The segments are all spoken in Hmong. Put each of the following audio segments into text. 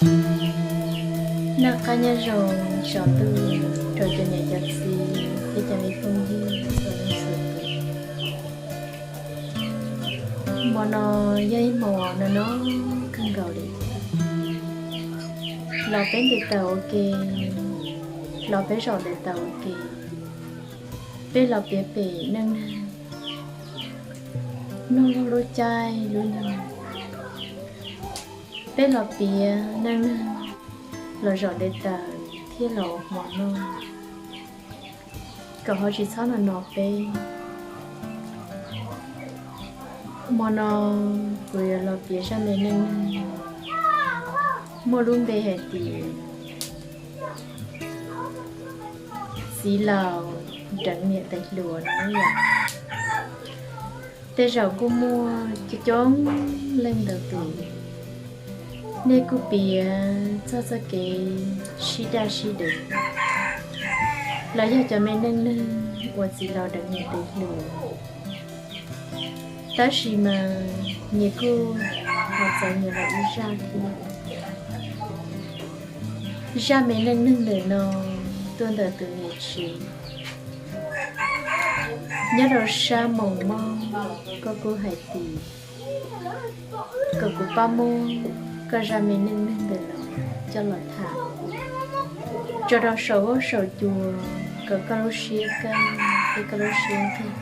Noj qab nyob zoo tsaus ntuj rau cov niam cov txiv thiab cov me phooj ywg txhua leej txhua tus. Hmo no yog ib hmo no no kawg nkaus li. Los peb nte taws ua ke, los peb zaum nte taws ua ke, peb los piav pem neej neeg, mloog lub caij lub nyoog, peb los piav neej neeg, los zaum nte taws thiab los ua hmo noj, kom ho tsis txhob no no peb. Hmo no kuv yuav los piav zaj me neej neeg muaj lub npe hais tias txiv laus deev niam tais hluas no yom. Tej zaum kuj muaj coob coob leej ntau tus, nej kuj piav txog txoj kev sib daj sib deev los yog cov me neej neeg uas txiv laus deev niam tais hluas. Tab sis mas nyias kuj ho txais nyias lawm ib zaj thiab. Zaj me neej neeg ntawm no tuaj ntawm tus niam tsev nyob rau sab Moos Moj, koj kuj hais tias kom kuv pab muab koj zaj me neej neeg ntawm no coj los tham tso rau saum huab saum cua, kom koj lub siab kaj thiab koj lub siab nkeeg.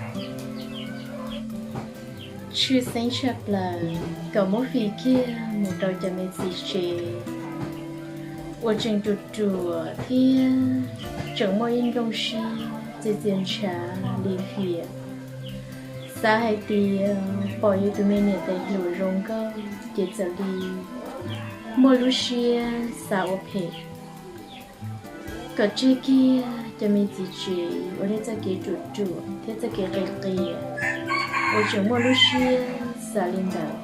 Tshwj xeeb tshaj plaws kom muab fij kiag mus rau cov me txiv tsev uas tseem ruam ruam thiab tseem muaj ib nplooj siab txias txias ntshav lim hiam, xav hais tias pom yus tus me niam tais hluas zoo nkauj ces txawm li muaj lub siab xav ua phem. Kom tseg kiag cov me txiv tsev uas nej txoj kev ruam ruam thiab txoj kev qias qias uas tseem muaj lub siab xav li ntawd.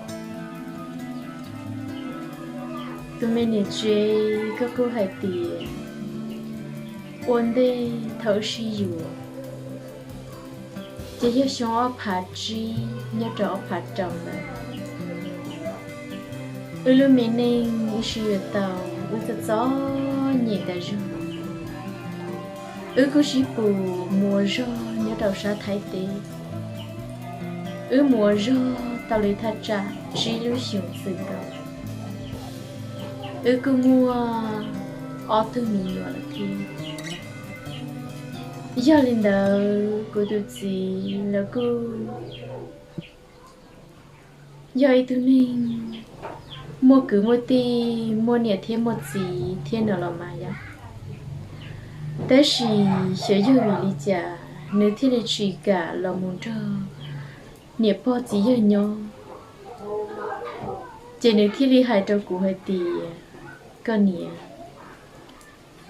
Tus me niam tsev, koj kuj hais tias ua ntej thaum wb sib yuav ces yog xyoo ob phav tsib nyob rau ob phav rau ntawd. Wb lub me neej wb sib yuav tau, wb txom txom nyem tas zog. Wb kuj sib pus mus ua zog nyob rau sab Thaib teb. Wb mus ua zog tau li thaj tsam tsib lub xyoos txwm nkaus. Wb kuj muaj ob tug me nyuam lawm thiab. Yog li ntawd kuv tus txiv lawv kuj yog ib tug neeg muaj kwv muaj tij, muaj niam thiab muaj txiv thiab no los mas yom. Tab sis xyov yog vim li cas nws thiaj li tsis kam los mus nrog niam pog txiv yawg nyob. Ces nws thiaj li hais rau kuv hais tias, koj niam,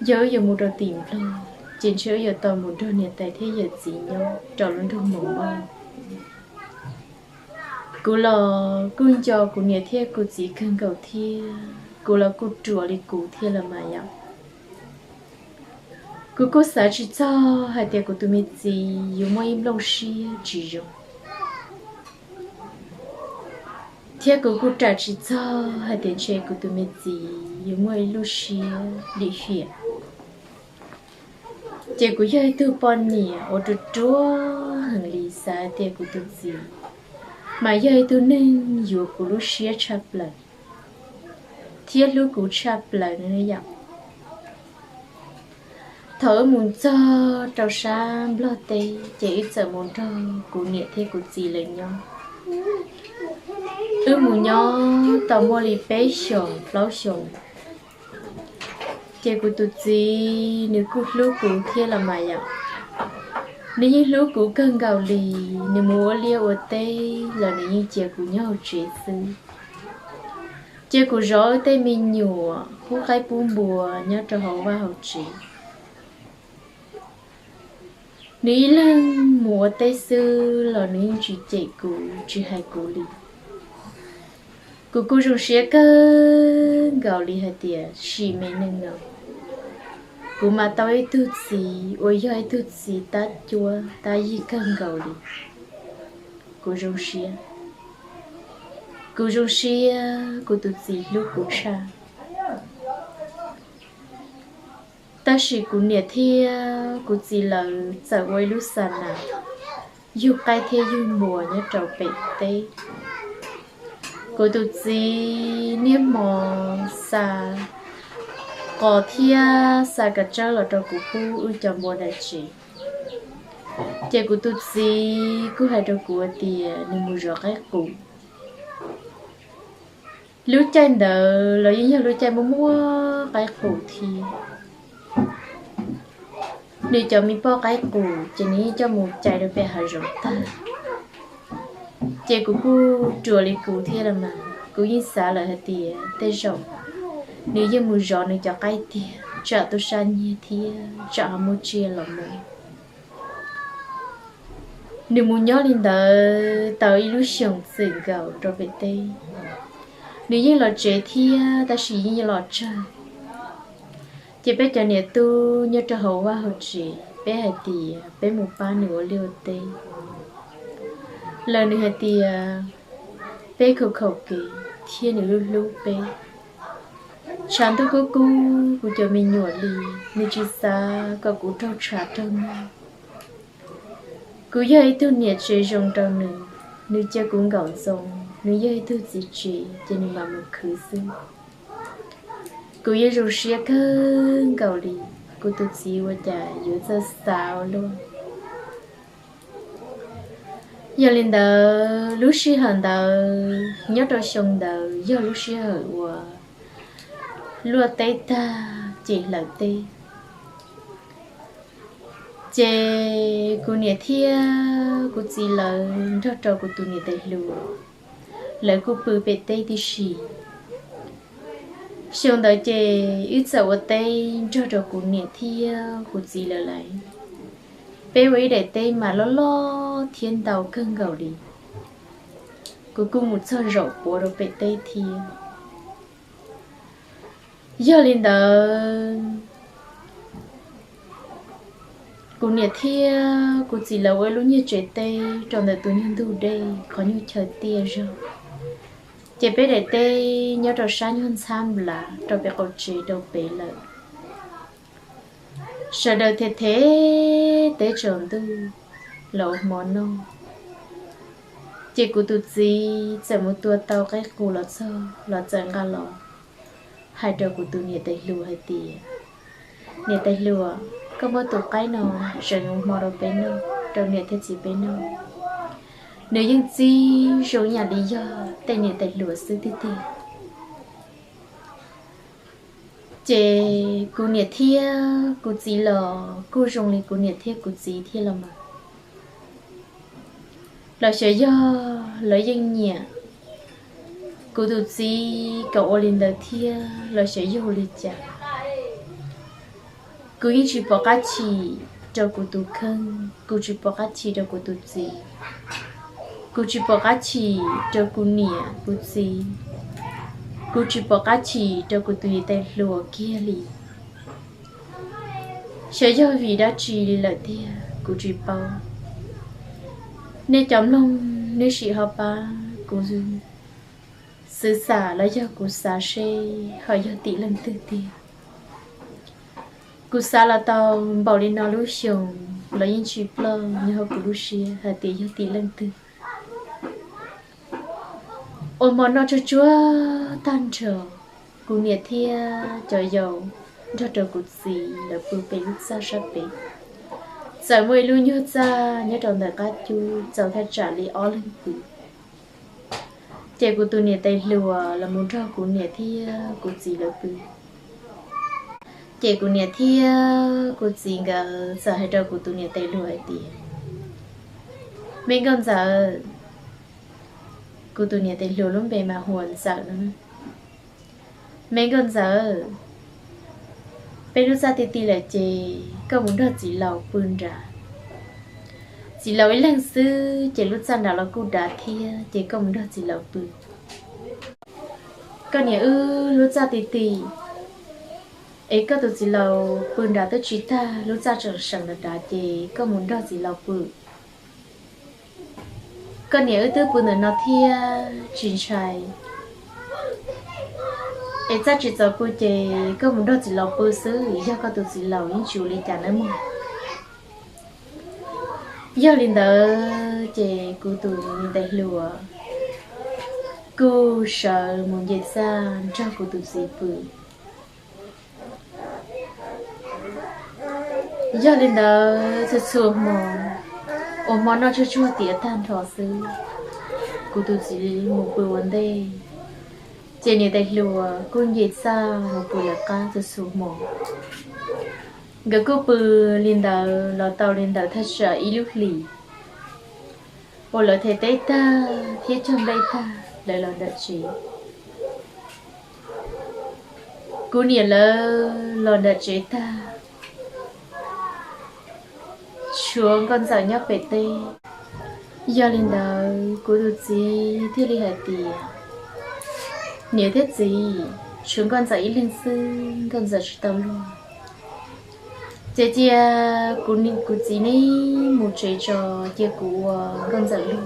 yog wb yuav mus rau tim Nplog ces ntshe wb yuav tau mus nrog niam tais thiab yawm txiv nyob rau lub nroog Moos Moj. Kuv los kuj nco kuv niam thiab kuv txiv kawg nkaus thiab, kuv los kuj ruam li kuv thiab los mas yom. Kuv kuj xav tsis txog hais tias kuv tus me txiv yuav muaj ib nplooj siab tsis zoo, thiab kuv kuj ram tsis txog hais tias ntshe kuv tus me txiv yuav muaj ib lub siab lim hiam. Ces kuv yog ib tug poj niam uas ruam ruam heev li, xav hais tias kuv tus txiv mas yog ib tug neeg yuav kuv lub siab tshaj plaws thiab hlub kuv tshaj plaws no yom. Thaum wb mus txog rau sab Nplog teb ces wb txawm mus nrog kuv niam thiab kuv txiv lawv nyob. Wb mus nyob tau muaj li peb xyoos plaub xyoos, ces kuv tus txiv nws kuj hlub kuv thiab los mas yom. Nws yeej hlub kuv kawg nkaus li, nws mus ua liaj ua teb los nws yeej cia kuv nyob hauv tsev xwb. Ces kuv zov wb tej me nyuam pub qaib pub npua nyob rau hauv vaj hauv tsev. Nws ib leeg mus ua teb xwb los nws yeej tsis cem kuv tsis hais kuv li. Kuv kuj zoo siab kawg nkaus li hais tias sim me neej no kuv mam tau ib tug txiv uas yog ib tug txiv tab cuab tab yig kawg nkaus li. Kuv zoo siab, kuv zoo siab kuv tus txiv hlub kuv tshaj. Tab sis kuv niam thiab kuv txiv lawv txawm ua ib lub xa nas yug qaib thiab yug npua nyob rau pem teb. Kuv tus txiv niaj hmo xa qos thiab xa kav tsawb los rau kuv pub wb cov npua nram tsev. Ces kuv tus txiv kuj hais rau kuv tias nws mus zov qaib qus. Lub caij ntawd los yeej yog lub caij muaj muaj qaib qus thiab. Nws cov me poj qaib qus ces nws yeej coj mus cais rau pem hav zoov tag. Ces kuv kuj ruam li kuv thiab los mas kuv yeej xav lawm hais tias tej zaum nws yeej mus zov nws cov qaib tiag, tsam tub sab nyiag thiab tsam ho muaj tsiaj los mus. Nws mus nyob li ntawd tau ib lub xyoos txwm nkaus rau pem teb. Nws yeej los tsev thiab tab sis yeej los tsawg. Ces peb cov niam tub nyob rau hauv vaj hauv tsev peb hais tias peb mus pab nws ua liaj ua teb. Lawv nws hais tias peb khaum khaum kev thiab nws hlub hlub peb. Tshav ntuj kub kub kuv cov me nyuam li, nws tsis xav kom kuv raug tshav raug nag. Kuv yog ib tug niam tsev zoo rau nws, nws cia kuv nkaum ntxoo, nws yog ib tug txiv tsev ces nws mam mus khwv xwb. Kuv yeej zoo siab kawg nkaus li, kuv tus txiv ua cas yuav txawj xav ua luaj. Yog li ntawd lub sij hawm ntawd nyob rau xyoo ntawd yog lub sij hawm uas luaj teb tag ces hlawv teb. Ces kuv niam thiab kuv txiv lawv nrog rau kuv tus niam tais hluas, lawv kuj pw pem teb tib si. Xyoo ntawd ces wb txawm ua teb nrog rau kuv niam thiab kuv txiv lawv lais. Peb ua ib daim teb mas loj loj thiab ntau kawg nkaus li. Kuv kuj mus txog zaum puav rau pem teb thiab. Yog li ntawd, kuv niam thiab kuv txiv lawv ua ib lub nyuag tsev teb rau ntawm tus nyuag ntug dej qhov nyuag chaw tiaj zog. Ces peb daim teb nyob rau sab nyuag ntxhab nplav rau pem qaum tsev rau pem lawm. Sawv daws them them teb tsaus ntuj los ua hmo noj. Ces kuv tus txiv txawm mus tua tau qaib qus los txog los txawm nqa los hais rau kuv tus niam tais hluas hais tias, niam tais hluas, koj muab tus qaib no tseem ua hmo rau peb noj, rau niam thiab txiv peb noj. Nws yeej txib zoo ib yam li yog tej niam tais hluas xwb tiag tiag. Ces kuv niam thiab kuv txiv los kuj zoo li kuv niam thiab kuv txiv thiab los mas. Los xyov yog lawv yeej nyiam kuv tus txiv kom ua li ntawd thiab los xyov yog li cas. Kuv yeej tsis pom qab chim rau kuv tus kheej, kuv tsis pom qab chim rau kuv tus txiv, kuv tsis pom qab chim rau kuv niam kuv txiv, kuv tsis pom qab chim rau kuv tus niam tais hluas kiag li. Xyov yog vim dab tsi li lawm tiag kuv tsis paub. Nej cov mloog nej sim ho pab kuv xwb xav los yog kuv xav seb ho yog tim leej twg tiag. Kuv xav los tau npaum li no lub xyoo los yeej tsis ploj nyob hauv kuv lub siab hais tias yog tim leej twg. Ua hmo noj tsuag tsuag tag nrho, kuv niam thiab cov yau nrog rau kuv txiv lawv pw pem lub txaj sab pem. Txawm muaj ib lub nyuag txaj nyob rau ntawm qab cub txaus thaj tsam li ob leeg pw. Ces kuv tus niam tais hluas los mus nrog kuv niam thiab kuv txiv lawv pw. Ces kuv niam thiab kuv txiv nkawd txawm hais rau kuv tus niam tais hluas hais tias, me nkauj ntxawm, kuv tus niam tais hluas lub npe mas hu ua Ntxawm no, me nkauj ntxawm, peb lub txaj ti ti lawm ces koj mus nrog txiv laus pw nrad. Txiv laus ib leeg xwb ces lub txaj nrad los kuj dav thiab ces koj mus nrog txiv laus pw. Koj niam wb lub txaj ti ti, es koj tus txiv laus pw nrad twb tsis tag, lub txaj tseem seem nrad dav ces koj mus nrog txiv laus pw. Koj niam wb twb pw ntawm no thiab tsis ntshai. Es txaj tsis txaus pw ces koj mus nrog txiv laus pw xwb, yog koj tus txiv laus yeej tsis ua li cas nawb mog. Yog li ntawd ces kuv tus niam tais hluas kuj sawv mus nce txaj nrog kuv tus txiv pw. Yog li ntawd txhua txhua hmo, ua hmo noj tsuag tsuag tiav tag nrho xwb, kuv tus txiv mus pw ua ntej, ces niam tais hluas kuj nce txaj mus pw lawv qab txhua txhua hmo. Nkawd kuj pw li ntawd los tau li ntawd thaj tsam ib lub hlis, uas lawv them teb tag thiab cog nplej tag lawv los nram tsev. Kuv niam lawv los nram tsev tag, tshuav nkauj ntxawm nyob pem teb. Yog li ntawd kuv tus txiv thiaj li hais tias, niam thiab txiv, tshuav nkauj ntxawm ib leeg xwb, nkauj ntxawm tsis tau luag. Ces cia kuv txiv neb mus tsev tso, cia kuv ua nkauj ntxawm luag.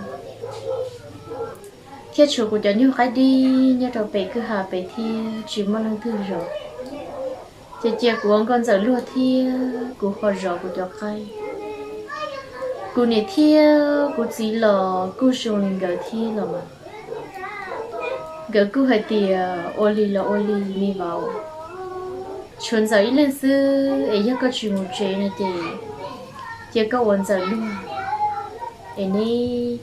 Thiab tshuav kuv cov nyuj qaib dib nyob rau pem kwj ha pem thiab tsis muaj leej twg zov. Ces cia kuv ua nkauj ntxawm luag thiab kuv ho zov kuv cov qaib. Kuv niam thiab kuv txiv los kuj zoo li nkawd thiab los mas. Nkawd kuj hais tias ua li los ua li me vauv, tshuav ntxawm ib leeg xwb es yog koj tsis mus tsev no ces cia koj ua ntxawm luag es neb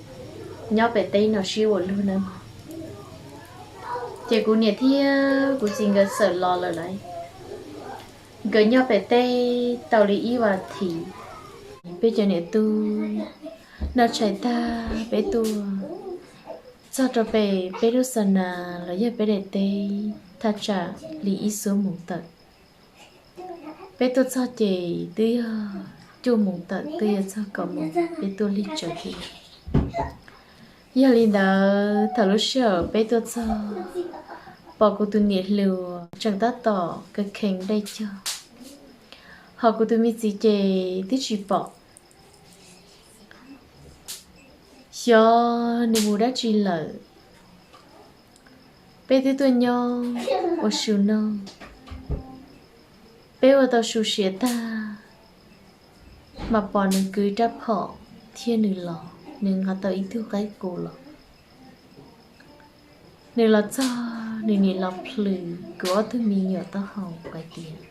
nyob pem teb no sib ua luag nawb mog. Ces kuv niam thiab kuv txiv nkawd txawm los lawm lauj. Nkawd nyob pem teb tau li ib vas thiv, peb cov niam tub noj tshais tag peb tuaj txog rau pem peb lub xa nas los yog peb daim teb thaj tsam li ib xuab moos tawm. Peb tuaj txog ces twb yog cuaj moos tawm, twb yuav txog kaum moos peb tuaj lig tsawv thiab. Yog li ntawd thaum lub sij hawm peb tuaj txog, pom kuv tus niam hluas tseem tab tom ka kheev dej cog, ho kuv tus me txiv ces twb tsis pom xyov nws mus dab tsi lawm. Peb twb tuaj nyob ua su noj, peb ua tau su siav tag, mas pom nws kwv rab phom thiab nws los, nws nqa tau ib tug qaib qus los. Nws los txog nws niam los plhws kuv ob tug me nyuam taub hau hais tias,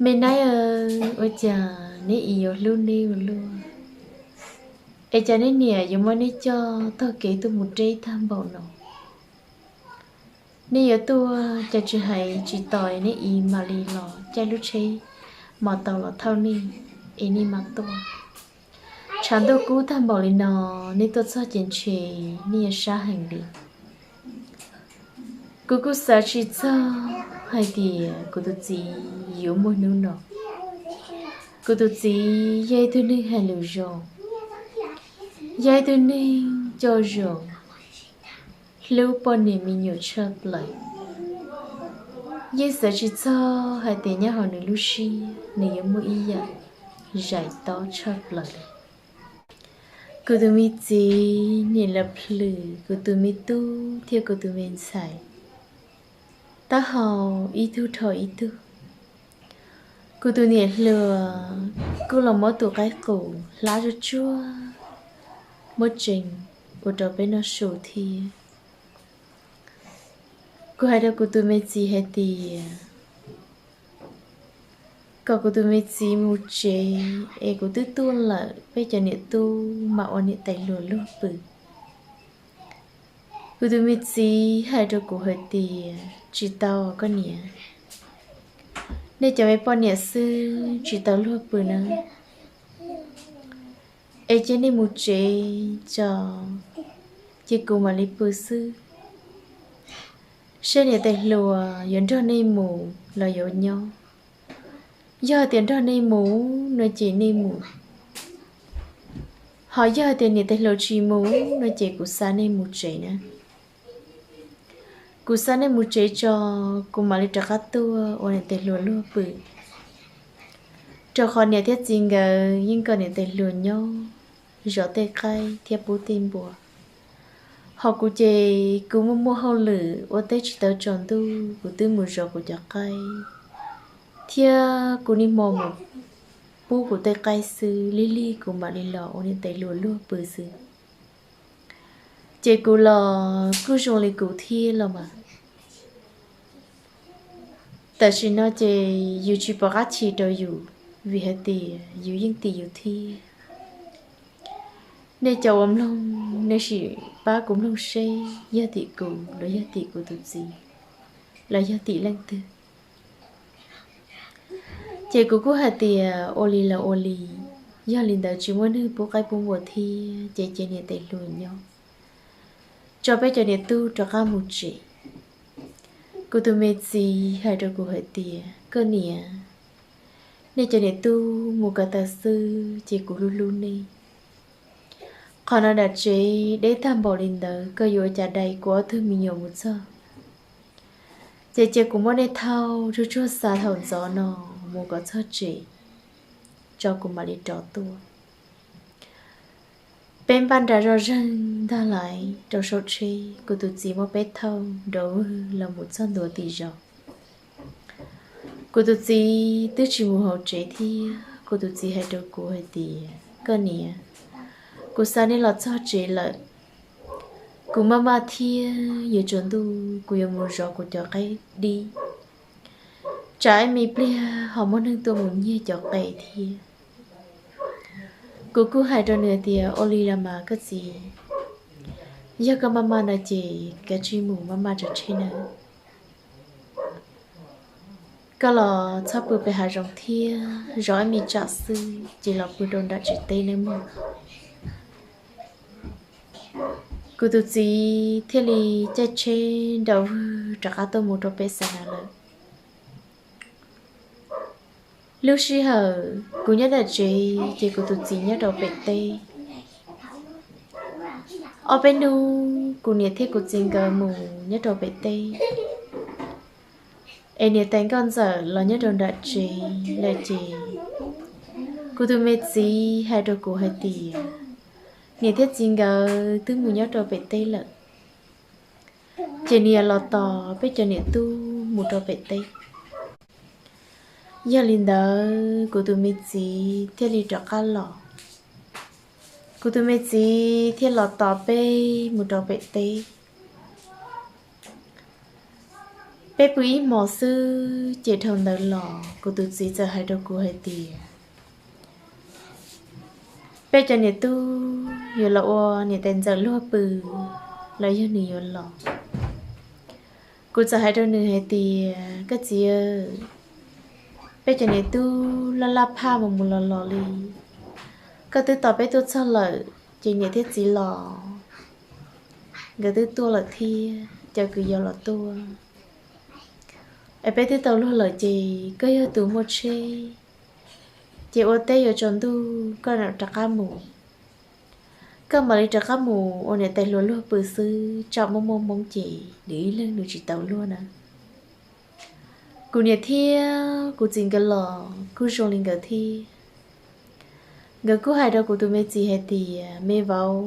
me nab aw, ua cas neb txiv yuav hlub neb ua luaj, es cas neb niam yuav muab neb coj taug kev tuaj mus deb tag npaum no? Nej yuav tuaj cas tsis hais tsis tos neb txiv mam li los caij lub tsheb mos taus los thauj nej es nej mam tuaj. Tshav ntuj kub tag npaum li no, nej tuaj txog ces ntshe nej yuav sab heev li. Kuv kuj xav tsis txog hais tias kuv tus txiv yuav muaj hnub no. Kuv tus txiv yog ib tug neeg hais lus zoo, yog ib tug neeg coj zoo, hlub poj niam me nyuam tshaj plaws. Yeej xav tsis txog hais tias nyob hauv nws lub siab nws yuav muaj ib yam zais tob tshaj plaws li. Kuv tus me txiv niam lawv plhws kuv tus me tub thiab kuv tus me ntxhais taub hau ib tug dhau ib tug. Kuv tus niam hluas kuj los muab tus qaib qus hlab zuj tsuag muab tsees ua rau peb noj su thiab. Kuv hais rau kuv tus me txiv hais tias kom kuv tus me txiv mus tsev es kuv twb tuaj lawm, peb cov niam tub mam ua niam tais hluas luag pw. Kuv tus me txiv hais rau kuv hais tias tsis tau koj niam, nej cov me poj niam xwb tsis tau luag pw na. Es cia nej mus tsev tso, ces kuv mam li pw xwb. Seb niam tais hluas yuav nrog nej mus los yuav nyob. Yog hais tias nrog nej mus no ces nej mus, ho yog hais tias niam tais hluas tsis mus no ces kuv xa nej mus tsev na. Kuv xa nej mus tsev tso, kuv mam li rov qab tuaj ua niam tais hluas luag pw. Rau qhov niam thiab txiv nkawd yeej kom niam tais hluas nyob zov tej qaib thiab pub tej npua, Ho kuv ces kuv muaj muaj hauj lwm ua teb tsis tau tsaus ntuj, kuv twb mus zov kuv cov qaib, thiab kuv niaj hmo mus pub kuv tej qaib xwb, lig lig kuv mam li los ua niam tais hluas luag pw xwb. Ces kuv los kuj zoo li kuv thiab los mas. Tam sim no ces yus tsis pom qab chim rau yus, vim hais tias yus yeej tim yus thiab. Nej cov uas mloog, nej sim pab kuv mloog seb yog tim kuv los yog tim kuv tus txiv, los yog tim leej twg. Ces kuv kuj hais tias ua li los ua li, yog li ntawd tsis muaj neeg pub qaib pub npua thiab ces cia niam tais hluas nyob, tso peb cov niam tub rov qab mus tsev. Kuv tus me txiv hais rau kuv hais tias, koj niam, nej cov niam tub mus ko taw xwb ces kuv hlub hlub nej. Qhov no nram tsev deb tag npaum li ntawd, koj yuav ua cas dai kuv ob tug me nyuam mus txog. Ces cia kuv muab nej thauj tsuag tsuag xa thaum ntxov no mus kom txog tsev, tso kuv mam li rov tuaj. Peb npaj nra zoj zeeg ntag lais rau saum tsheb, kuv tus txiv muab peb thauj nrov vwg los mus txog ntua tim zos. Kuv tus txiv twb tsis mus hauv tsev thiab, kuv tus txiv hais rau kuv hais tias, koj niam, kuv xa nej los txog tsev lawm, kuv maj maj thiab yuav tsaus ntuj kuv yuav mus zov kuv cov qaib dib, tsam ib me pliag ho muaj neeg tuaj mus nyiag cov qe thiab. Kuv kuj hais rau nws tias, ua li los mas koj txiv, yog koj maj maj no ces kav tsij mus maj maj tso tseg nawb. Koj los txhob pw pem hav zoov thiab, zov ib me tsam xwb ces los pw rau nram tsev teb nawb mog. Kuv tus txiv thiaj li caij tsheb nrov vwg rov qab tuaj mus rau pem Xav Nas lawm. Lub sij hawm kuv nyob nram tsev ces kuv tus txiv nyob rau pem teb. Ob peb hnub kuv niam thiab kuv txiv nkawd mus nyob rau pem teb, es niam tais nkauj ntxawm los nyob rau nram tsev lawm ces kuv tus me txiv hais rau kuv hais tias, niam thiab txiv nkawd twb mus nyob rau pem teb lawm, ces nws yuav los tos peb cov niam tub mus rau pem teb. Yog li ntawd kuv tus me txiv thiaj li rov qab los. Kuv tus me txiv thiaj los tos peb mus rau pem teb. Peb pw ib hmos xwb ces dhau ntawd los kuv tus txiv txawm hais rau kuv hais tias, peb cov niam tub yuav los ua niam tais ntxawm luag pw los yog nws yuav los? Kuv txawm hais rau nws hais tias, koj txiv, peb cov niam tub laj laj phaj mus mus los los li, koj twb tos peb tuaj txog lawm ces niam thiab txiv los nkawd twb tuaj lawm thiab cov kwv yau los tuaj, es peb twb tau luag lawm ces koj yog tus muaj tsheb, ces ua teb yuav tsaus ntuj koj mam rov qab mus. Koj mam li rov qab mus ua niam tais hluas luag pw xwb, tsam muaj muaj hmoob ces nws ib leeg nws tsis tau luag na. Kuv niam thiab kuv txiv nkawd los kuj zoo li nkawd thiab. Nkawd kuj hais rau kuv tus me txiv hais tias, me vauv,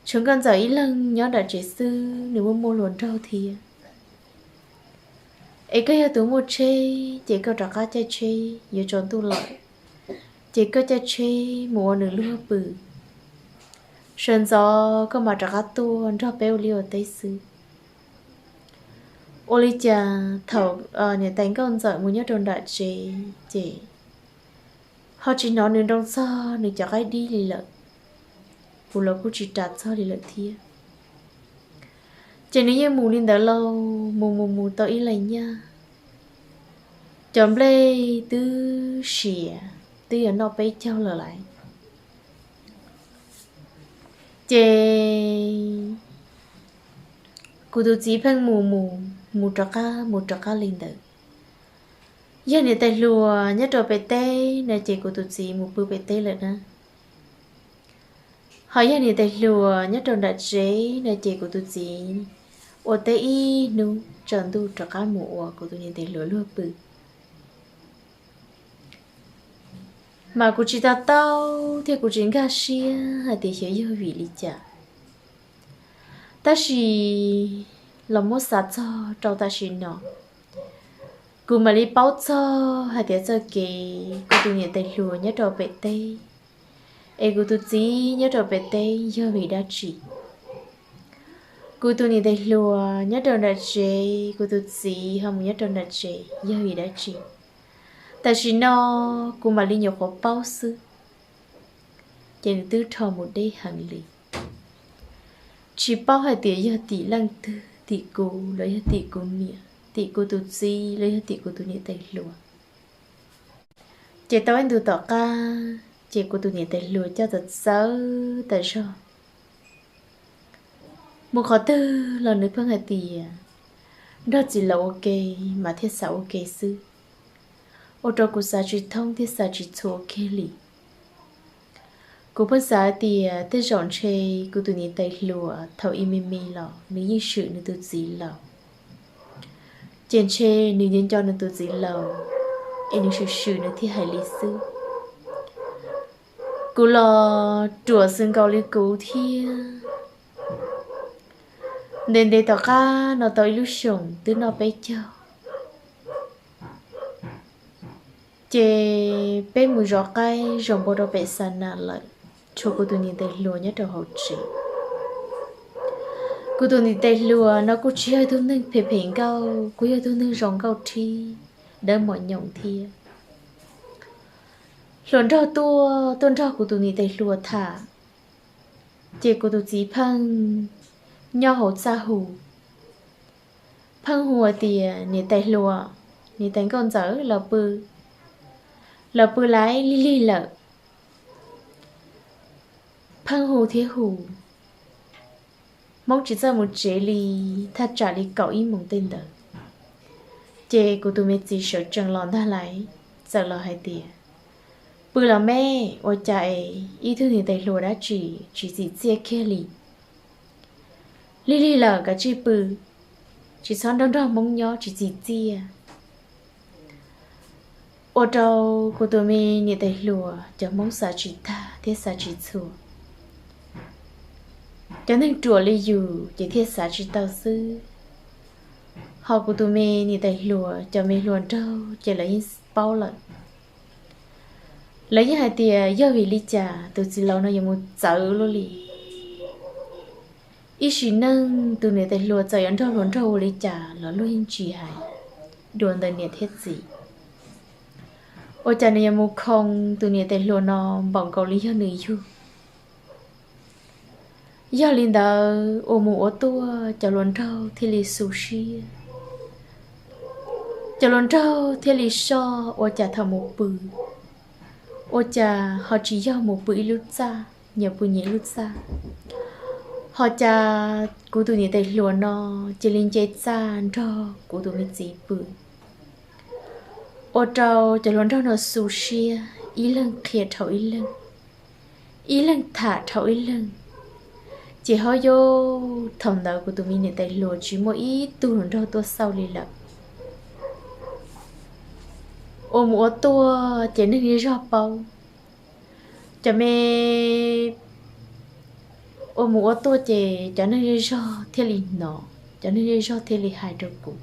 tshuav nkauj ntxawm ib leeg nyob nram tsev xwb nws muaj muaj hluas nraug thiab. Es koj yog tus muaj tsheb ces koj rov qab caij tsheb, yuav tsaus ntuj lawm ces koj caij tsheb mus ua nws luag pw. Sawv ntxov koj mam rov qab tuaj nrog peb ua liaj ua teb xwb. Ua li cas thaum niam tais nkauj ntxawm mus nyob rau nram tsev ces ho tsis hnov nws nroo txog nws cov qaib dib li lawm, kuv los kuj tsis ras txog li lawm thiab. Ces nws yeej mus li ntawd lauj, mus mus mus tau ib leeg nyaj, cov nplej twb siav twb yuav noj peb caug lawm laiv. Ces kuv tus txiv pheej mus mus mus rov qab mus rov qab li ntawd. Yog niam tais hluas nyob rau pem teb no ces kuv tus txiv mus pw pem teb lawm na. Ho yog niam tais hluas nyob rau nram tsev no ces kuv tus txiv ua teb ib hnub tsaus ntuj rov qab mus ua kuv tus niam tais hluas luag pw. Mas kuv tsis to taub thiab kuv tsis nkag siab hais tias xyov yog vim li cas. Tab sis los muab xav txog rau tam sim no, kuv mam li paub txog hais tias txoj kev kuv tus niam tais hluas nyob rau pem teb es kuv tus txiv nyob rau pem teb yog vim dab tsi. Kuv tus niam tais hluas nyob rau nram tsev, kuv tus txiv ho mus nyob rau nram tsev yog vim dab tsi. Tam sim no kuv mam li nyuam qhuav paub xwb, ces nws twb rho mus deb heev li. Tsis paub hais tias yog tim leej twg, tim kuv los yog tim kuv niam, tim kuv tus txiv los yog tim kuv tus niam tais hluas. Ces tau ib ntus tom qab ces kuv tus niam tais hluas coj txawv txawv tas zog. Mus qhov twg los nws pheej hais tias nrog txiv laus ua ke mas thiaj xav ua ke xwb, ua rau kuv xav tsis thoob thiab xav tsis txhua kiag li. Kuv pheej xav tias tej zaum ntshe kuv tus niam tais hluas thaum ib me me los nws yeej swm nws tus txiv laus, ces ntshe nws nco nco nws tus txiv laus es nws swm swm nws thiaj hais li xwb. Kuv los ruam xwm nkaus li kuv thiab. Ntev ntev tom qab no tau ib lub xyoos twb noj peb caug, ces peb mus zov qaib zov npua rau pem xa nas lawm, tshuav kuv tus niam tais hluas nyob rau hauv tsev. Kuv tus niam tais hluas no kuj tsis yog tug neeg phem phem nkauj, kuj yog tug neeg zoo nkauj thiab dawb mos nyoos thiab. Hluas nraug tuaj tuaj nrog kuv tus niam tais hluas tham, ces kuv tus txiv pheej nyob hauv txaj hu, pheej hu tias niam tais hluas, niam tais nkauj ntxawm los pw, los pw lawm, lig lig lawm. Pheej hu thiab hu, Hmoob tsis txawj mus tsev li, thaj tsam li kaum ib moos tej ntawd. Ces kuv tus me txiv sawv tsees los ntag lauj, txawm los hais tias, pw los me, ua cas es ib tug niam tais hluas dab tsi tsis txim txiaj kiag li. Lig lig lawm kav tsij pw, tsis txhob nrog nrog Hmoob nyob tsis txim txiaj. Ua rau kuv tus me niam tais hluas cov Hmoob xav tsis tag thiab xav tsis txhua. Cov neeg ruam li yus ces thiaj xav tsis tau xwb. Ho kuv tus me niam tais hluas cov me hluas nraug ces lawv yeej paub lawm. Lawv yeej hais tias yog vim li cas tus txiv laus no yuav mus txawv luaj li. Ib sim neej tus niam tais hluas txawm yuav nrog hluas nraug ua li cas los luag yeej tsis hais dua ntawm niam thiab txiv. Ua cas nws yuav mus khoo tus niam tais hluas no npaum nkaus li yog nws yug. Yog li ntawd ua mus ua tuaj cov hluas nraug thiaj li xu siab. Cov hluas nraug thiaj li soj ua cas thaum mus pw, ua cas ho tsis yog mus pw ib lub txaj, nyias pw nyias lub txaj. Ho cas kuv tus niam tais hluas no cia li nce txaj nrog kuv tus me txiv pw. Ua rau cov hluas nraug no xu siab, ib leeg qhia dhau ib leeg, ib leeg tham dhau ib leeg. Ces ho yog thaum ntawd kuv tus me niam tais hluas tsis muaj ib tug hluas nraug tuaj xauj li lawm. Ua mus ua tuaj ces neeg zej zog paub, cov me ua mus ua tuaj ces cov neeg zej zog thiaj li hnov, cov neeg zej zog thiaj li hais rau kuv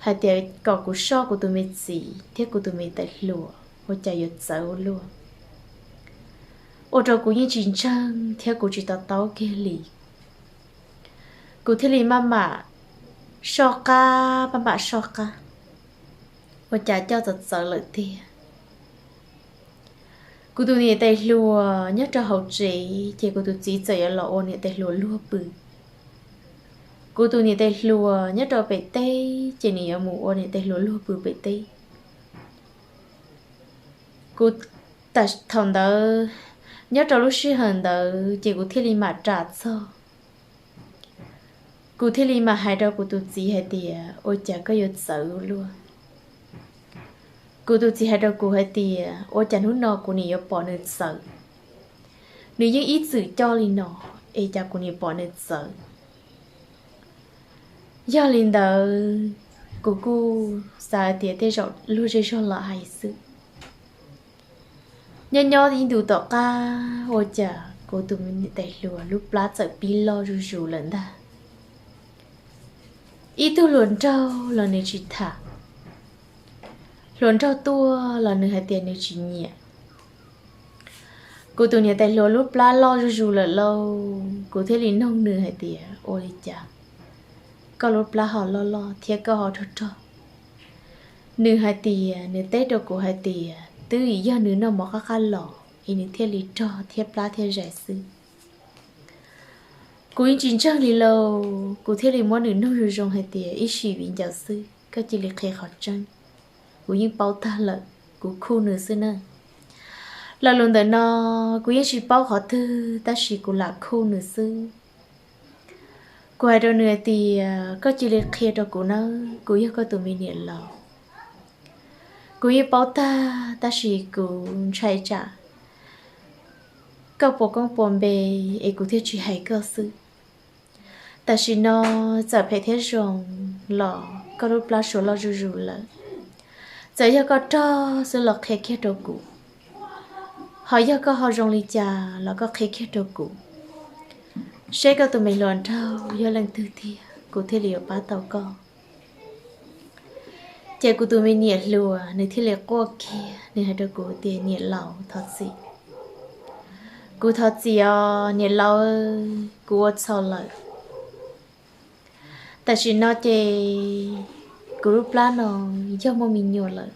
hais tias kom kuv soj kuv tus me txiv thiab kuv tus me tais hluas ua cas yuav txawv ua luaj. Ua rau kuv yeej tsis ntseeg thiab kuv tsis to taub kiag li. Kuv thiaj li maj mam soj qab, maj mam soj qab, ua cas coj txawv txawv lawm tiag. Kuv tus niam tais hluas nyob rau hauv tsev ces kuv tus txiv txawm yuav los ua niam tais hluas luag pw. Kuv tus niam tais hluas nyob rau pem teb ces nws yuav mus ua niam tais hluas luag pw pem teb. Kuv, thaum ntawd, nyob rau lub sij hawm ntawd ces kuv thiaj li mam ras txog. Kuv thiaj li mam hais rau kuv tus txiv hais tias ua cas koj yuav txawv luaj. Kuv tus txiv hais rau kuv hais tias ua cas hnub no kuv nim yuav pom nws txawv. Nws yeej ib txwm coj li no, es cas kuv nim pom nws txawv. Yog li ntawd, kuv kuj xav tias tej zaum luag zej zog los hais xwb. Nyob nyob ib ntus tom qab ua cas kuv tus me niam tais hluas lub plab txawm pib loj zuj zus lawm ntag. Ib tug hluas nraug los nws tsis tham, hluas nraug tuaj los nws hais tias nws tsis nyiam. Kuv tus niam tais hluas lub plab loj zuj zus lawm lauj, kuv thiaj li noog nws hais tias, ua li cas koj lub plab ho loj loj thiab koj ho rog rog? Nws hais tias, nws teb rau kuv hais tias twb vim yog nws noj mov qab qab los es nws thiaj li rog thiab plab thiaj zais xwb. Kuv yeej tsis ntseeg li lauj, kuv thiaj li muab nws noog zoo zoo hais tias ib sim viv ncaus xwb, koj cia li qhia qhov tseeb. Kuv yeej paub tag lawm, kuv khuj nws xwb na. Lo lus ntawm no kuv yeej tsis paub qhov twg tab sis kuv lam khuj nws xwb. Kuv hais rau nws hais tias koj cia li qhia rau kuv nawb, kuv yog koj tus me niam laus. Kuv yeej paub tag tab sis kuv ntshai tsam koj puas koob puas npe es kuv thiaj tsis hais koj xwb. Tam sim no txawm phem thiab zoo los koj lub plab suav loj zuj zus lawm. Txawm yog koj rog xwb los qhia kiag rau kuv, ho yog koj ho zoo li cas los koj qhia kiag rau kuv, seb koj tus me hluas nraug yog leej twg tiag kuv thiaj li yuav pab tau koj. Ces kuv tus me niam hluas nws thiaj li quaj kiag, nws hais rau kuv tias niam laus thov txim. Kuv thov txim os niam laus, kuv ua txhaum lawm. Tam sim no ces kuv lub plab no yog muaj me nyuam lawm.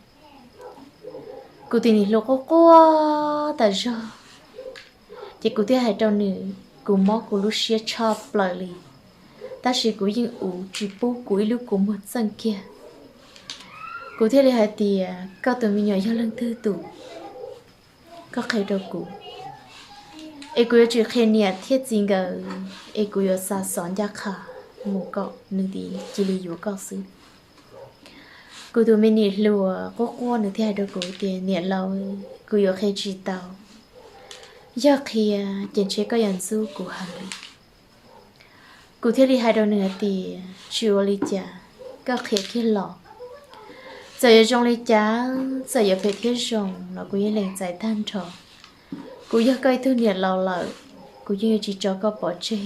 Kuv tus niam hluas quaj quaj tas zog, ces kuv thiaj hais rau nws, kuv mob kuv lub siab tshaj plaws li, tab sis kuv yeej uv tsis pub kuv ib lub kua muag txeej kiag. Kuv thiaj li hais tias koj tus me nyuam yog leej twg tus, koj qhia rau kuv, es kuv yuav tsis qhia niam thiab txiv nkawd, es kuv yuav xa xov ncaj qha mus kom nws cia li yuav koj xwb. Kuv tus me niam hluas quaj quaj nws thiaj hais rau kuv tias niam laus, kuv yuav qhia tsis tau, yog qhia ces ntshe koj yuav ntxub kuv heev li. Kuv thiaj li hais rau nws hais tias tsis ua li cas, koj qhia kiag los, txawm yuav zoo li cas, txawm yuav phem thiab zoo los kuv yeej lees txais tag nrho. Kuv yog koj ib tug niam laus lawm, kuv yeej yuav tsis tso koj pov tseg.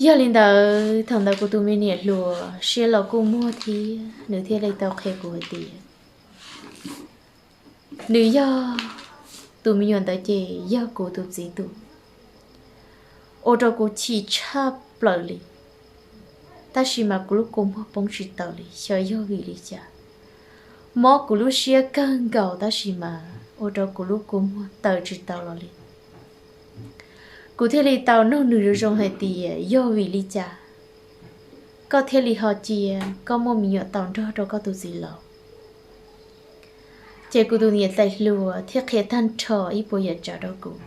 Yog li ntawd thaum ntawd kuv tus me niam hluas siab laus kuj muag thiab nws thiaj li tau qhia kuv hais tias nws yog, tus me nyuam ntawd ces yog kuv tus txiv tus, ua rau kuv chim tshaj plaws li. Tab sis mas kuv lub kua muag poob tsis tau li, xyov yog vim li cas, mob kuv lub siab kawg nkaus tab sis mas ua rau kuv lub kua muag tawm tsis tau los li. Kuv thiaj li tau nug nws zoo zoo hais tias yog vim li cas koj thiaj li ho cia koj muaj me nyuam tau nrog rau koj tus txiv laus. Ces kuv tus niam tais hluas thiaj qhia tag nrho ib puas yam tsav rau kuv.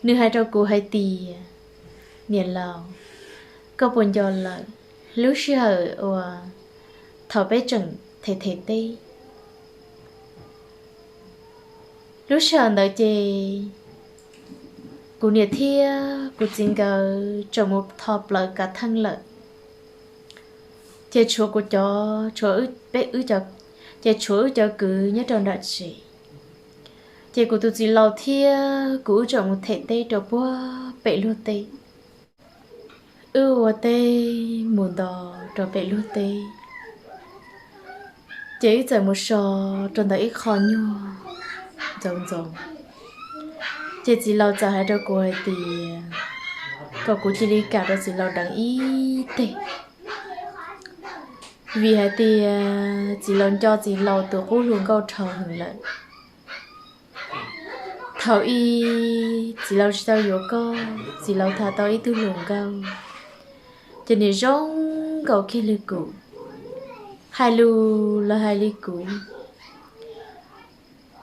Nws hais rau kuv hais tias niam laus, koj puas nco lawm lub sij hawm uas thaum peb tseem them them teb, lub sij hawm ntawd ces kuv niam thiab kuv txiv nkawd tseem mus tho plawv kav theej lawm. Ces tshuav kuv cov, tshuav peb, ces tshuav wb cov kwv nyob rau nram tsev. Ces kuv tus txiv laus thiab kuv wb tseem mus them teb rau puag pem luag teb. Wb ua teb mus nto rau pem luag teb, ces wb txawm mus so rau ntawm ib qho nyuag ntxoov ntxoov. Ces txiv laus txawm hais rau kuv hais tias kom kuv cia li kam rau txiv laus deev ib teg, vim hais tias txiv laus nco txiv laus tus qub hluas nkauj dhau heev lawm. Thaum ub txiv laus tsis tau yuav koj, txiv laus tham tau ib tug hluas nkauj, ces nws zoo nkaus kiag li kuv, hais lus los hais li kuv,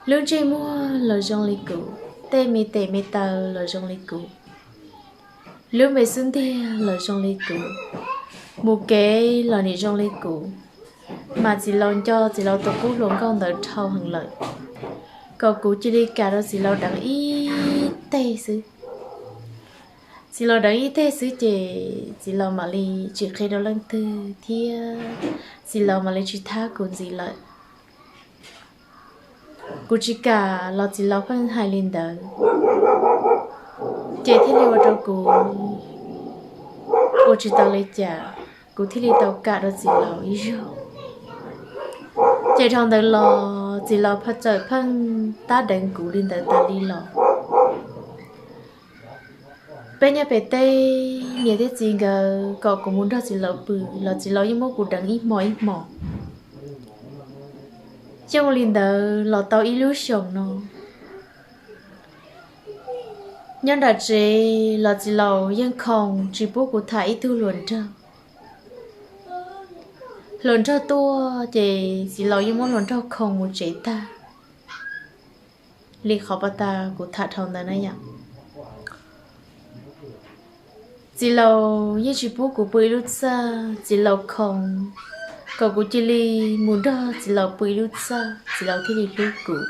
lub ntsej muag los zoo li kuv, tej me tes me taw los zoo li kuv, lub me xub ntiag los zoo li kuv, mus kev los nim zoo li kuv. Mas txiv laus nco txiv laus tus qub hluas nkauj ntawd dhau heev lawm, kom kuv cia li kam rau txiv laus deev ib teg xwb. Txiv laus deev ib teg xwb ces txiv laus mam li tsis qhia rau leej twg thiab txiv laus mam li tsis thab kuv ntxiv lawm. Kuv tsis kam los txiv laus pheej hais li ntawd, ces thiaj li ua rau kuv ua tsis tau li cas, kuv thiaj li tau kam rau txiv laus ib zaug. Ces dhau ntawd los txiv laus pheej txawm pheej tab deev kuv li ntawd tas li los. Peb nyob pem teb, niam thiab txiv nkawd kom kuv mus nrog txiv laus pw los txiv laus yeej muab kuv deev ib hmos ib hmos. Yeej ua li ntawd los tau ib lub xyoos no. Nyob nram tsev los txiv laus yeej khoo tsis pub kuv tham ib tug hluas nraug. Hluas nraug tuaj ces txiv laus yeej muab hluas nraug khoo mus tsev tag li qhov pas tas kuv tham dhau ntawd na yom. Txiv laus yeej tsis pub kuv pw ib lub txaj, txiv laus khoo kom kuv cia li mus nrog txiv laus pw ib lub txaj txiv laus thiaj li hlub kuv.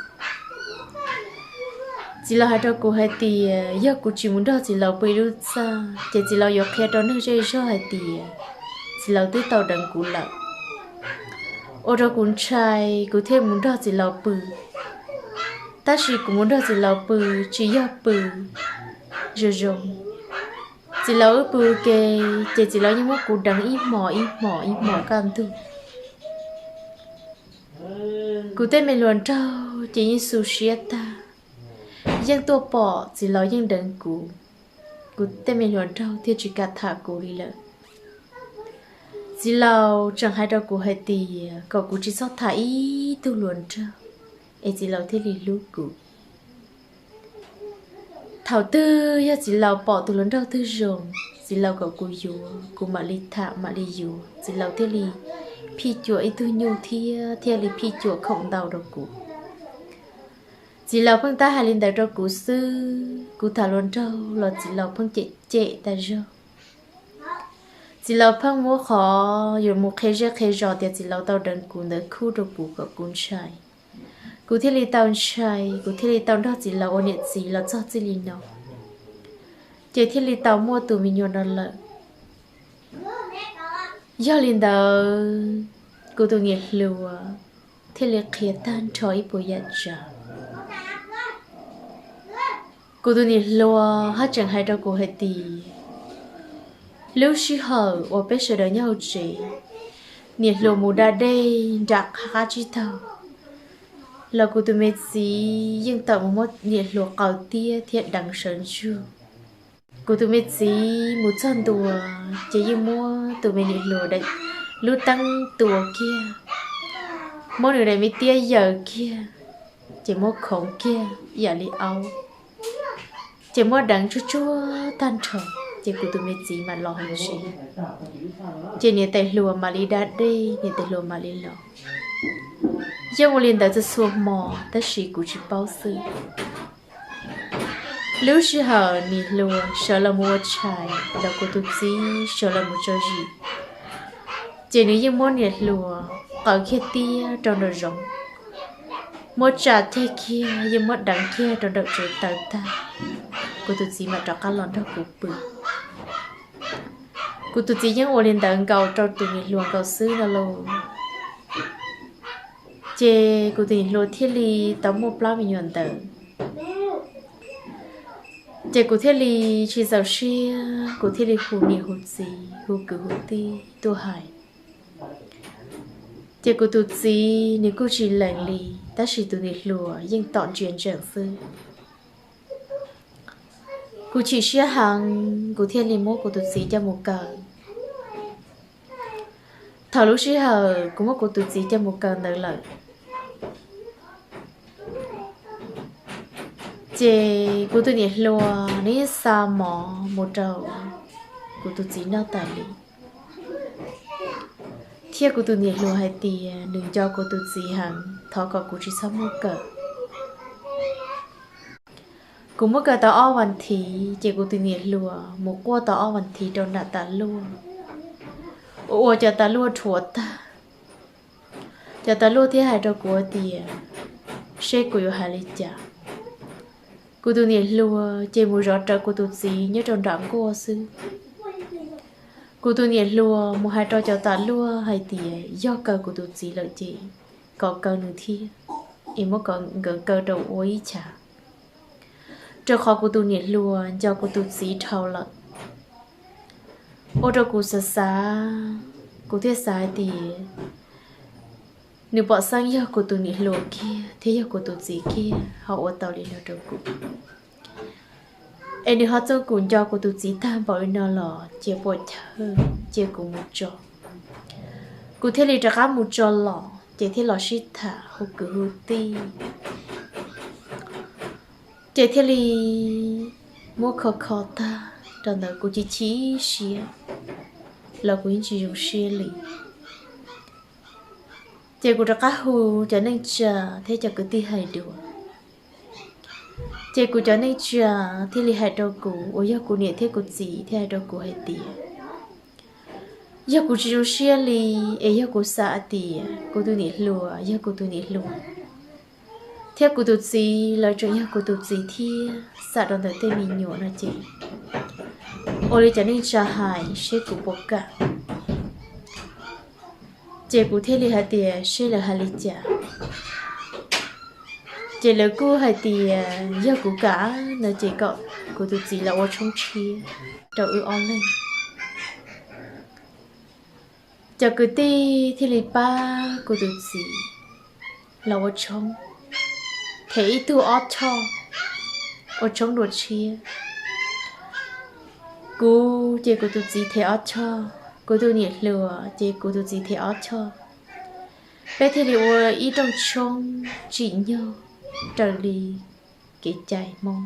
Txiv laus hais rau kuv hais tias yog kuv tsis mus nrog txiv laus pw ib lub txaj ces txiv laus yuav qhia rau neeg zej zog hais tias txiv laus twb tau deev kuv lawm. Ua rau kuv ntshai kuv thiaj mus nrog txiv laus pw. Tab sis kuv mus nrog txiv laus pw tsis yog pw zoo zoo. Txiv laus wb pw ua ke ces txiv laus yeej muab kuv deev ib hmos ib hmos ib hmos kaj ntug. Kuv tej me hluas nraug ces yeej xu siab tag, yeej tuaj pom txiv laus yeej deev kuv. Kuv tej me hluas nraug thiaj tsis kam tham kuv li lawm. Txiv laus tseem hais rau kuv hais tias kom kuv tsis txhob tham ib tug hluas nraug es txiv laus thiaj li hlub kuv. Thaum twg yog txiv laus pom tus hluas nraug twg zoo, txiv laus kom kuv yuav kuv mam li tham mam li yuav, txiv laus thiaj li phij cuam ib tug nyuj thiab thiaj li phij cuam khoom ntau rau kuv. Txiv laus pheej tab hais li ntawd rau kuv xwb, kuv tham hluas nraug los txiv laus pheej cem cem tas zog. Txiv laus pheej muab qhov yuav mus qhia zej qhia zos tias txiv laus tau deev kuv ntawd khuj rau kuv kom kuv ntshai. Kuv thiaj li tau ntshai, kuv thiaj li tau nrog txiv laus ua niam txiv los txog txij li no, ces thiaj li tau muaj tus me nyuam no lawm. Yog li ntawd, kuv tus niam hluas thiaj li qhia tag nrho ib puas yam tsav. Kuv tus niam hluas haj tseem hais rau kuv hais tias, lub sij hawm uas peb sawv daws nyob hauv tsev, niam hluas mus da dej nram qab tsib taug los kuv tus me txiv yeej tawm mus muab niam hluas qaws tiab thiab deev sawv ntsug. Kuv tus me txiv mus txog ntua ces yeej muab tus me niam hluas daim lub teeb tua kiag, muab nws daim me tiab yaws kiag, ces muab khoov kiag ib yam li aub, ces muab deev tsuag tsuag tag nrho, ces kuv tus me txiv mam los hauv tsev. Ces niam tais hluas mam li da dej, niam tais hluas mam li los. Yeej ua li ntawd txhua txhua hmo tab sis kuv tsis paub xwb. Lub sij hawm niam hluas sawv los mus ua tshais los kuv tus txiv sawv los mus tso zis, ces nws yeej muab niam hluas qaws kiag tiab rau nraum zoov, muab tsa ceg kiag yeej muab deev kiag rau nraum tsev taws tag, kuv tus txiv mam rov qab los nrog kuv pw. Kuv tus txiv yeej ua li ntawd nkaus rau tus niam hluas nkaus xwb no lauj. Ces kuv tus niam hluas thiaj li tau muaj plab me nyuam ntawd. Ces kuv thiaj li tsis txaus siab, kuv thiaj li hu niam hu txiv hu kwv hu tij tuaj hais. Ces kuv tus txiv nws kuj tsis lees li, tab sis tus niam hluas yeej tom ntsia ntsees xwb. Kuv chim siab heev, kuv thiaj li muab kuv tus txiv coj mus kaw. Thaum lub sij hawm kuv muab kuv tus txiv coj mus kaw ntawd lawm, ces kuv tus niam hluas nws yeej xa mov mus rau kuv tus txiv noj tas li, thiab kuv tus niam hluas hais tias nws nco kuv tus txiv heev, thov kom kuv tsis txhob muab kaw. Kuv muab kaw tau ob vas thiv, ces kuv tus niam hluas mus quaj tau ob vas thiv rau nram tas luaj, ua ua cov tas luaj rhuav tag. Cov tas luaj thiaj hais rau kuv tias, seb kuv yuav hais li cas. Kuv tus niam hluas ces mus zov rawv kuv tus txiv nyob rau nram nkuaj xwb. Kuv tus niam hluas mus hais rau cov tas luaj hais tias yog kaw kuv tus txiv lawm ces kom kaw nws thiab, es muab nkawd kaw rau ua ib chav, rau qhov kuv tus niam hluas nco kuv tus txiv dhau lawm. Ua rau kuv xav xav, kuv thiaj xav hais tias nws pom xeeb yog kuv tus niam hluas kiag thiab yog kuv tus txiv kiag ho ua tau li no rau kuv. Es nws ho txooj kuv nco kuv tus txiv tag npaum li no los cia puas chawj, cia kuv mus tso. Kuv thiaj li rov qab mus tso los ces thiaj los sib tham hu kwv hu tij, ces thiaj li muab kho kho tag rau ntawd kuv chim chim siab los kuv yeej tsis zoo siab li. Ces kuv rov qab hu cov neej tsa thiab cov kwv tij hais dua. Ces kuv cov neej tsa thiaj li hais rau kuv uas yog kuv niam thiab kuv txiv thiaj hais rau kuv hais tias yog kuv tsis zoo siab li, es yog kuv xav hais tias kuv tus niam hluas yog kuv tus niam hluas thiab kuv tus txiv lawv tseem yog kuv tus txiv thiab xam rau ntawm tej me nyuam no ces ua li cov neej tsa hais seb kuv puas kam. Ces kuv thiaj li hais tias seb lawv hais li cas. Ces lawv kuj hais tias yog kuv kam no ces kom kuv tus txiv los ua tshoob tshiab rau wb ob leeg. Cov kwv tij thiaj li pab kuv tus txiv los ua tshoob, them ib tug ob choj ua tshoob dua tshiab. Kuv ces kuv tus txiv them ob choj, kuv tus niam hluas ces kuv tus txiv them ob choj. Peb thiaj li ua ib rooj tshoob tsim nyog raws li kev cai Hmoob.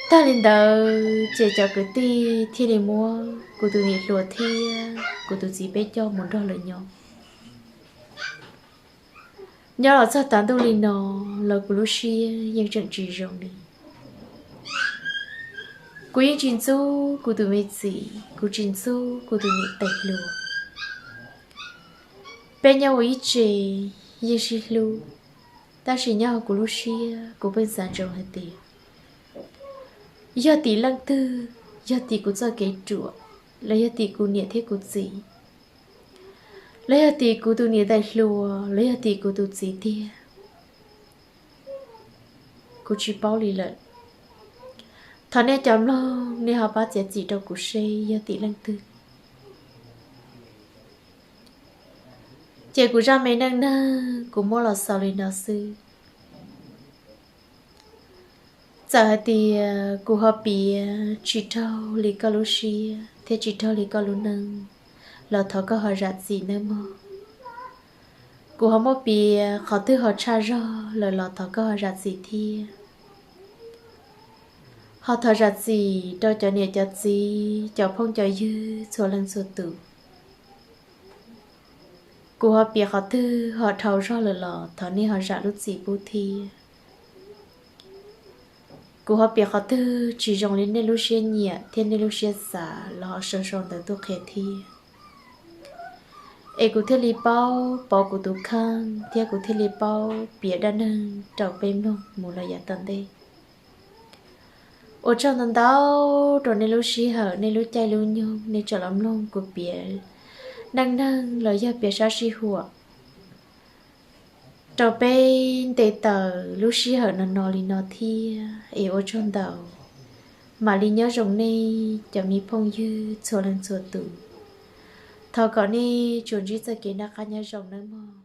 Tag li ntawd ces cov kwv tij thiaj li muab kuv tus niam hluas thiab kuv tus txiv peb coj mus nrog lawv nyob. Nyob los txog tav ntuj li no los kuv lub siab yeej tseem tsis zoo li. Kuv yeej tsis ntxub kuv tus me txiv, kuv tsis ntxub kuv tus niam tais hluas. Peb nyob ua ib tse yeej sib hlub, tab sis nyob hauv kuv lub siab kuv pheej xav ntsoov hais tias yog tim leej twg, yog tim kuv txoj kev ruam, los yog tim kuv niam thiab kuv txiv, los yog tim kuv tus niam tais hluas, los yog tim kuv tus txiv tiag, kuv tsis paub li lawm. Thov nej cov mloog nej ho pab txiav txim rau kuv seb yog tim leej twg. Ces kuv zaj me neej neeg kuv muab los xaus li no xwb. Txawm hais tias kuv ho piav tsis raug li koj lub siab thiab tsis raug li koj lub neej los thov koj ho zam txim nawb mog. Kuv ho muab piav qhov twg ho tshaj zog lawm los thov koj ho zam txim thiab. Ho thov zam txim rau cov niam cov txiv cov phooj cov ywg txhua leej txhua tus. Kuv ho piav qhov twg ho dhau zog lawm los thov nej ho zam lub txim pub thiab. Kuv ho piav qhov twg tsis zoo li nej lub siab nyiam thiab nej lub siab xav los ho sau sau ntawv tuaj qhia thiab, es kuv thiaj li paub pauv kuv tus kheej thiab kuv thiaj li paub piav dab neeg rau peb mloog mus los yav tom ntej. Ua tsaug ntau ntau rau nej lub sij hawm nej lub caij lub nyoog nej tseem los mloog kuv piav neej neeg los yog piav sab sij huam rau peb nte taws lub sij hawm no no li no thiab es ua tsaug ntau. Mam li nyob zoo nej cov me phooj ywg txhua leej txhua tus. Thov kom nej tsuas ntsib txoj kev noj qab nyob zoo nawb mog.